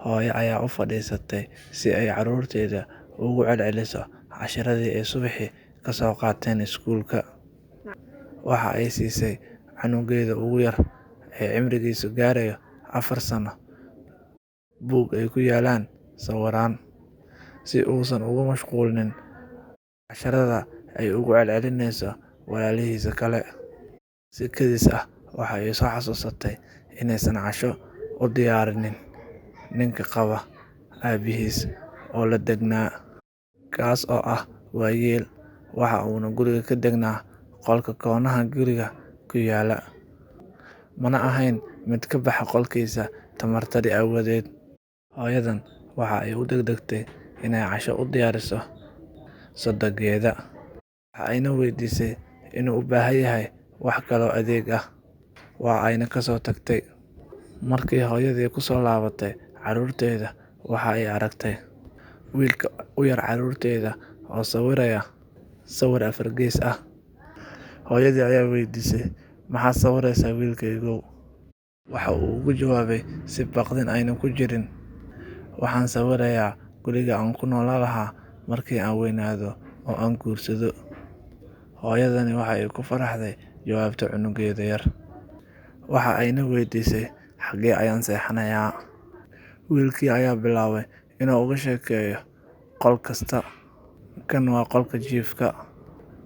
Hooyo ayaa u fadhiisatay si ay carruurteeda ugu celceliso casharradii ay subaxii ka soo qaateen iskuulka. Waxa ay siisay cunugeeda ugu yar ee cimrigiisu gaarayo 4 sano buug ay ku yaalaan sawiraan, si uusan ugu mashquulin casharrada ay ugu celcelinayso walaalihiisa kale. Si kedis ah waxa ay soo xasuusatay inaysan casho u diyaarinin ninka qaba aabihiis oo la degnaa, kaas oo ah waayeel. Waxa uuna guriga ka degnaa qolka koonaha guriga ku yaala, mana ahayn mid ka baxa qolkiisa tamartari awoodeed. Hooyadan waxa ay u degdegtay inay casho u diyaariso sodogeeda, waxa ayna weydiisay inuu u baahan yahay wax kaloo adeeg ah, waa ayna ka soo tagtay. Markii hooyadii ku soo laabatay carruurteeda, waxa ay aragtay wiilka u yar carruurteeda oo sawiraya sawir afar gees ah. Hooyadii ayaa weydiisay, "Maxaad sawiraysaa, wiilkaygow?" Waxa uu ugu jawaabay si baqdin ayna ku jirin, "Waxaan sawirayaa guriga aan ku noolaan lahaa markii aan weynaado oo aan guursado." Hooyadani waxa ay ku faraxday jawaabta cunugeeda yar, waxa ayna weydiisay, "Xaggee ayaan seexanayaa?" Wiilkii ayaa bilaabay inuu uga sheekeeyo qol kasta. "Kan waa qolka jiifka,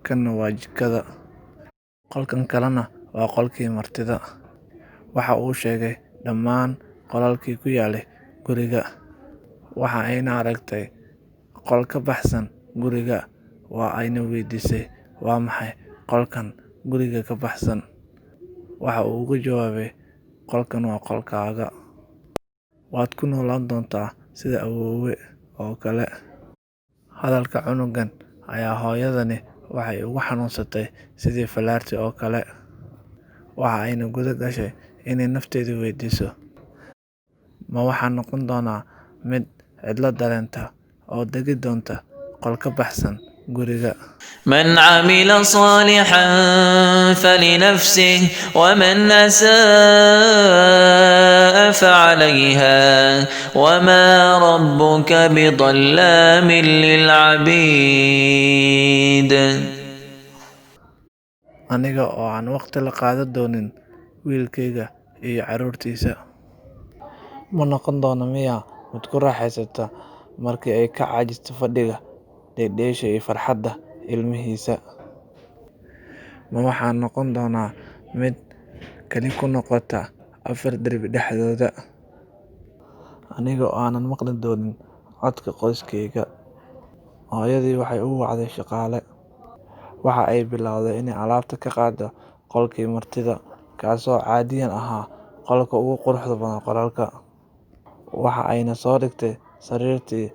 kanna waa jikada, qolkan kalena waa qolkii martida." Waxa uu sheegay dhammaan qolalkii ku yaalay guriga. Waxa ayna aragtay qol ka baxsan guriga, waa ayna weydiisay, "Waa maxay qolkan guriga ka baxsan?" Waxa uu ugu jawaabay, "Qolkan waa qolkaaga. Waad ku noolaan doontaa sida awoowe oo kale." Hadalka cunugan ayaa hooyadani waxay ugu xanuunsatay sidii falaarti oo kale. Waxa ayna guda gashay inay nafteeda weydiiso, ma waxaan noqon doonaa mid cidlo dareenta oo degi doonta qol ka baxsan guriga? من عمل صالحا فلنفسه، ومن أساء فعليها، وما ربك بظلام للعبيد. Aniga oo aan waqti la qaadan doonin wiilkayga iyo carruurtiisa? Ma noqon doonaa miyaa mid ku raaxaysata markii ay ka caajisto fadhiga, dheedheesha iyo farxadda ilmihiisa? Ma waxaan noqon doonaa mid kali ku noqota afar darbi dhexdooda, aniga oo aanan maqli doonin codka qoyskayga? Hooyadii waxay u wacday shaqaale. Waxa ay bilowday inay alaabta ka qaado qolkii martida, kaasoo caadiyan ahaa qolka ugu quruxda badan qolalka. Waxa ayna soo dhigtay sariirtii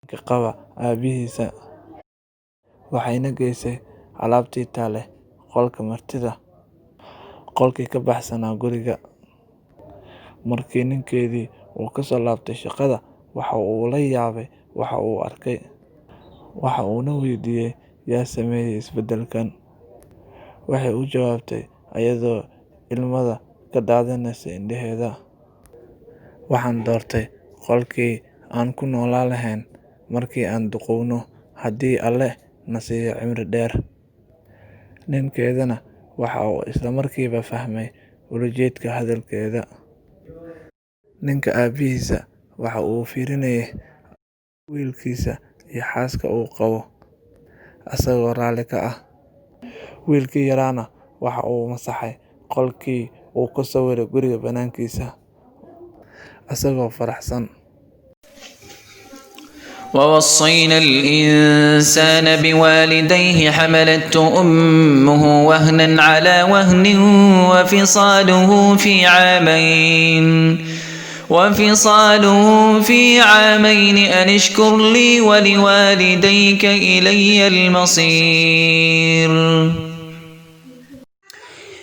ninka qaba aabihiisa. Waxayna geysay alaabtii taallay qolka martida, qolkii ka baxsanaa guriga. Markii ninkeedii uu ka soo laabtay shaqada, waxa uu la yaabay waxa uu arkay. Waxa uuna weydiiyay, "Yaa sameeyay isbeddelkan?" Waxay u jawaabtay iyadoo ilmada ka daadanaysa indhaheeda, "Waxaan doortay qolkii aan ku noolaan lahayn markii aan duqowno, haddii Alle na siiyo cimri dheer." Ninkeedana waxa uu isla markiiba fahmay ulajeedka hadalkeeda. Ninka aabihiisa waxa uu fiirinayay wiilkiisa iyo xaaska uu qabo asagoo raalli ka ah. Wiilkii yaraana waxa uu masaxay qolkii uu ku sawiray guriga banaankiisa asagoo faraxsan. ووصينا الإنسان بوالديه، حملته أمه وهنا على وهن، وفصاله في عامين أن اشكر لي ولوالديك إلي المصير.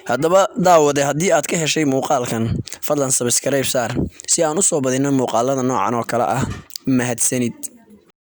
Haddaba daawade, haddii aad ka heshay muuqaalkan, fadlan subscribe saar si aan u soo badino muuqaalada noocan oo kale ah. Mahadsanid.